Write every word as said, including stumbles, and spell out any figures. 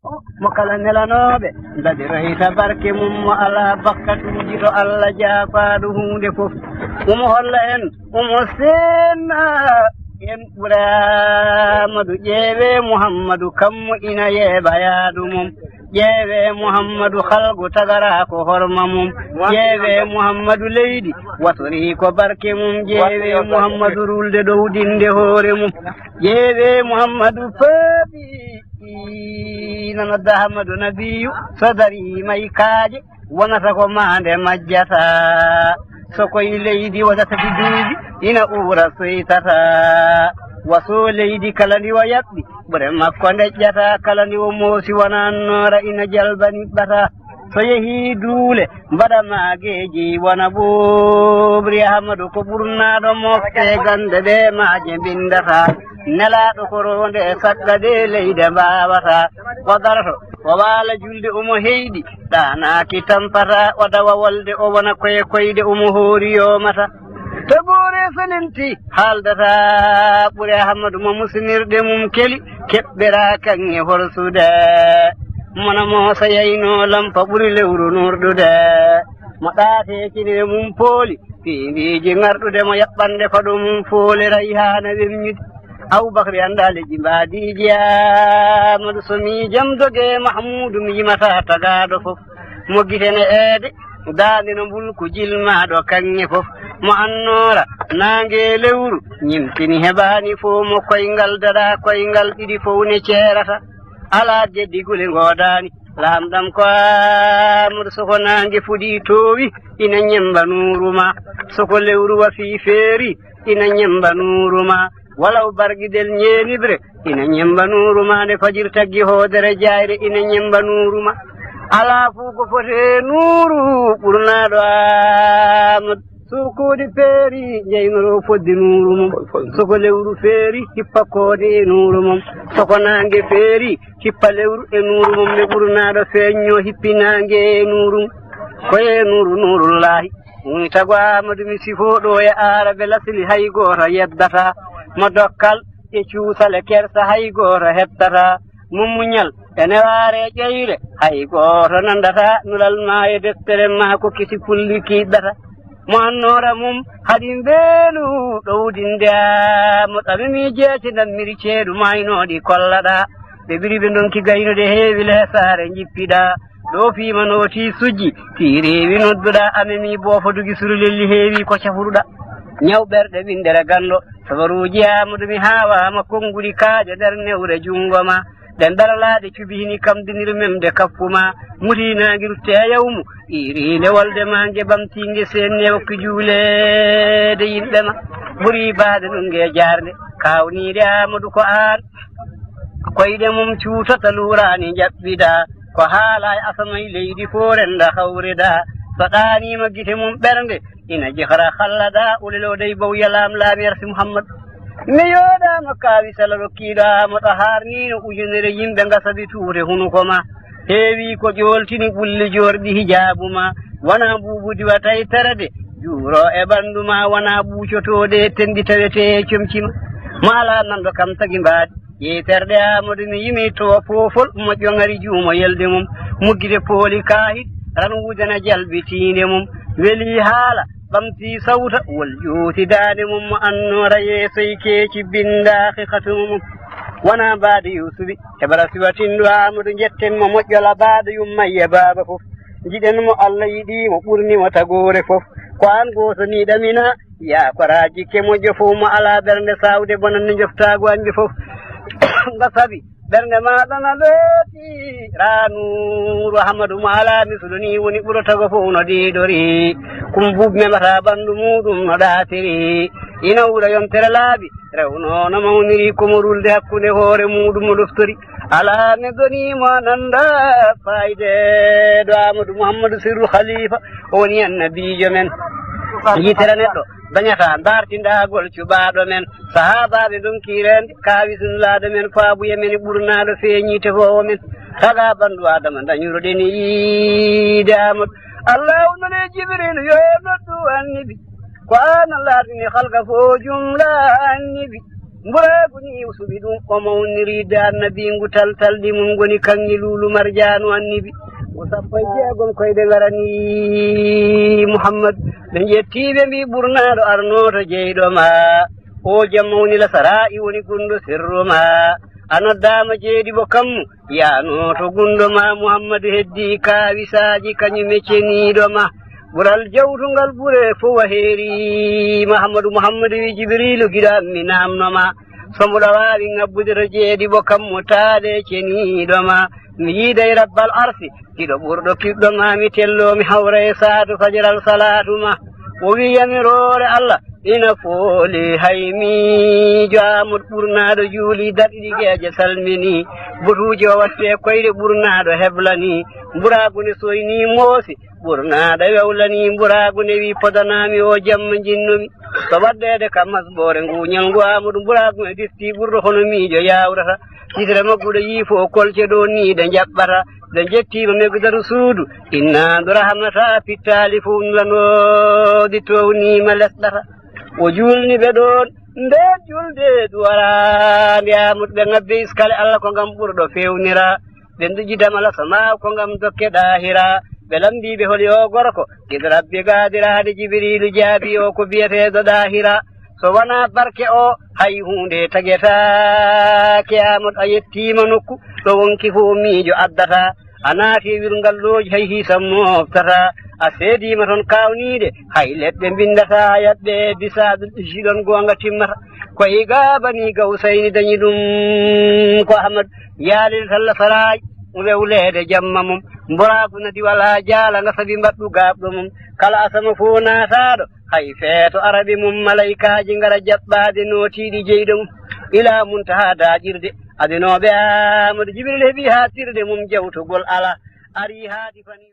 Mo kala nelanooɓe, dadiroyta barke mum, mo alaa bakkatuuji to Allah jaafaaɗo huunde fof. Omo holla en, omo seenna en ɓura Aamadu. Ƴeewee Muhammadu, kammu ina yeeɓa yaadu mum. Ƴeewee Muhammadu, halgu tagaraa ko horma mum. Ƴeewee Muhammadu, leydi wasorii ko barke mum. Ƴeewee Muhammadu, ruulde ɗowɗinde hoore mum. Ƴeewee Muhammadu, paabi ina nodda Ahmadu Nabiyu, so darii maykaaje, wonata ko maande majjata. So koye leydi waɗata ki duuɓi, ina uura soytata. Wasoo leydi kala ndi o yaɓɓi, ɓure makko ndeƴƴata. Kala ndi o moosi wona annoora, ina jalba niɓɓata. So yehii duule, mbaɗa maageeji wona ɓuuɓri. Ahmadu ko ɓurnaaɗo mofte gannde, ɗe maaje mbinndata. Nelaaɗo ko roonde e sagga, ɗe leyɗe mbaawata. O daroto, o waala julde, omo heyɗi, ɗaanaaki tampata. O dawa wolde, o wona koye koyɗe, omo hoori yoomata. Tagoore so lenti, haaldata ɓure Ahmadu mo musinirɗe mum keli, keɓɓera kaŋŋe horsude. Mona mo so yaynoo lampa ɓuri lewru nuurɗude. Mo ɗaate kinire mum pooli, piindiiji ŋarɗude mo yaɓɓande faɗo mum foole rayhaana wemñude. Abubakri anndaa leƴƴi mbaadiiji, Ahmadu so miijam doge Mahmuudu mi yimata tagaaɗo fof. Mo gite ne eede, daande no mbulku jilmaaɗo kaŋŋe fof. Mo annoora naange lewru, ñimtini heɓaani fof mo koyngal daɗa, koyngal ɗiɗi fof ne ceerata. Alaa geddi gule ngoodaani, laamɗam ko Aamadu. So ko naange fuɗi toowi, ina ñemmba nuuru ma. So ko lewru wafii feeri, ina ñemmba nuuru ma. Walaw bargiɗel ñeeniɓre, ina ñemmba nuuru ma. Nde fajir taggi hoodere jaayre, ina ñemmba nuuru ma. Alaa fof ko fotee nuuru ɓurnaaɗo Aamadu. So koodi peeri, njeynoro fodde nuuru mum. So ko lewru feeri, hippa koode e nuuru mum. So ko naange feeri, hippa lewru e nuuru mum. Nde ɓurnaaɗo feeñño, hippi naange e nuuru mum. Ko e nuuru, nuurullaahi woni tago Aamadu mi sifoo ɗo e aarabe lasli, hay gooto yeddata mo. Dokkal e cuusal e kersa, hay gooto hettata mo. Muñal e newaare e ƴoyre, hay gooto nanndata nulal ma e deftere ma, ko kisi pulli kiiɗɗata. Mo annoora mum haɗi mbeelu ɗowdinde mo. Ɗamimi jeece, ndammiri ceeɗu maynooɗi kollaɗa. Ɓe ɓiri ɓe ndonki gaynude, heewi leesaare njippiɗa. Ɗo fiima nooti sujji, tiireewi nodduɗa. Amemi boofo dugi surlelli, heewi ko cafruɗa. Ñaw ɓerɗe winndere ganndo, sabaruuji Aamadu mi haawaama. Konnguɗi kaaƴe nder newre junngo ma. Ɗen daralaaɗe cubi hini kam dinir memde kaffu ma. Muti naangi rutte e yawmu, iri lewolde ma nge ɓamti nge senne wakki juuleede yimɓe ma. Ɓuri baade ɗum nge jaarde, kawniide Aamadu ko aan. Koyɗe mum cuutata luuraani njaɓɓida, ko haala e asama e leydi fof rennda hawrida. So ɗaaniima gite mum ɓernde, ina jehra hallada, uleloo dey bow yalam laami arsi Muhammad. Mi yooɗaama kaawi sala rokkiiɗo Aamadu, haarniino ujunere yimɓe ngasa bi tuure hunuko ma. Heewi ko ƴooltini ɓulli joorɗi hijaabu ma. Wona mbuubu diwa tawi terede, juuro e ɓanndu ma, wona ɓuucotooɗe e tenɗi tawetee e comci ma. Mo alaa nanɗo kam tagi mbaadi. Yeeterɗe Aamadu mi yimi to foofol, moƴƴo ŋari juumo yelde mum. Muggide pooli kaahit, ran wudana jalbitiinde mum. Weli haala, ɓamti sawta, wol ƴuuti daande mum. Mo annoora yeesoy keeci, binnda haqiiqatu mum. Wona mbaadi Yuusufi, heɓara siwatinɗo Aamadu, njetten mo moƴƴo labaaɗo yumma e baaba fof. Njiɗen mo, Allah yiɗi mo, ɓurni mo tagoore fof. Ko aan gooto ni ɗamina, yaa koraaji ke moƴƴo fof, mo alaa ɓernde saawde bonande njoftaagu añɓe fof. Nga sabi ɓernde maaɗa na looti, raa nuuru Ahmadu mo alaa mislu ni, woni ɓuro tago fof no diidori. Kum buubi memata ɓanndu muuɗum no ɗaatiri. Ina wuura yontere laabi, rewno no mawniri, ko mo rulde hakkunde hoore muuɗum no ɗoftori. Alaa neɗɗo ni mo nannda faayde ɗo Aamadu Muhammadu Sirru Khalifa, o woni annabiijo men. Yitere neɗɗo dañata dartindaagol cuɓaaɗo men. Sahaabaaɓe ndonki reende, kaawi sunnulaaɗo men, faabuye men, ɓurnaaɗo feeñi tefoowo men. Taga ɓanndu Aadama dañuroɗen yiide Aamadu. Allahu nani Jibril yo noddu annabi. Ko aan laatini halka fof jumla annabi. Mburaagu ni o suɓi ɗum, o mawniri de annabi ngu taltaldi mum ngoni kaŋŋe luulu marjaanu annibi. Ngu sappo e jeegom koyɗe ngarani Muhammad. Ɓe njettii ɓe mbi ɓurnaaɗo arnooto jeyɗo ma. O jam mawni lasara i woni gunɗo sirru ma. A noddaama jeeɗi bo kammu. Yaanooto gunɗo ma Muhammadu heddi kaawisaaji kañum e ceniiɗo ma. Ɓural jawtungal ɓure fof a heeri. Muhammadu, Muhammadu wi Jibriilu giɗo am mi naamno ma. So mboɗo waawi ŋabbude to jeeɗi bo kammu taaɗe ceniiɗo ma. Mi yiiday rabbal arsi giɗo ɓurɗo kiɗɗo ma mi tello mi hawra e saatu fajaral salaatu ma. O wi yamiroore Allah. Ina fooli hay miijo Aamadu ɓurnaaɗo juuli darɗi ɗi geeje salmini. Botuuji o watte koyɗe ɓurnaaɗo heblani. Mburaagu ne soyni moosi ɓurnaaɗo wewlani. Mburaagu ne wi podanaami o jamma jinnumi. So waɗdeede kam masboore nguuñal ngu Aamadu Mburaagu e dirti ɓurɗo hono miijo yawrata. Kisre magguɗo yiifo kolce ɗo ni ɗe njaɓɓata. Ɗe njettiima megdaru suudu innaandu rahamata pittaali fof nulanoɗi towniima lesɗata. O juulni ɓe ɗoon ndeen julde duwara nde Aamadu ɓe ŋabbe iskale Allah ko ngam ɓurɗo feewnira. Ɓe nduƴi damala sama ko ngam dokke ɗaahira. Ɓe lamndii ɓe holi o gorko giɗo rabbi gaadiraade Jibriilu jaabi o ko biyeteeɗo ɗaahira. So wonaa barke o hay huunde tagetaake. Aamadu a yettiima nokku ɗo wonki fof miijo addata. A naati e wirngallooji hay hiisam moftata. A seediima toon kaawniiɗe hay leɗɗe mbinndata yaɓɓe bisaaɗo jiɗon goonga timmata. Ko e gaabani gawsayni dañi ɗum ko Ahmad yaaliri talla saraay wewleede jamma mum. Mboraagu nadi wala jaala nga sabi mbaɗɗu gaaɓɗo mum. Kala asama fof naataaɗo hay feeto araɓe mum malaykaaji ngara jaɓɓaade nootiiɗi jeyɗo mum. Ila muntaha daaƴirde adinooɓe Aamadu Jibril heɓi haatirde mum jawtugol ala ari haadi fani.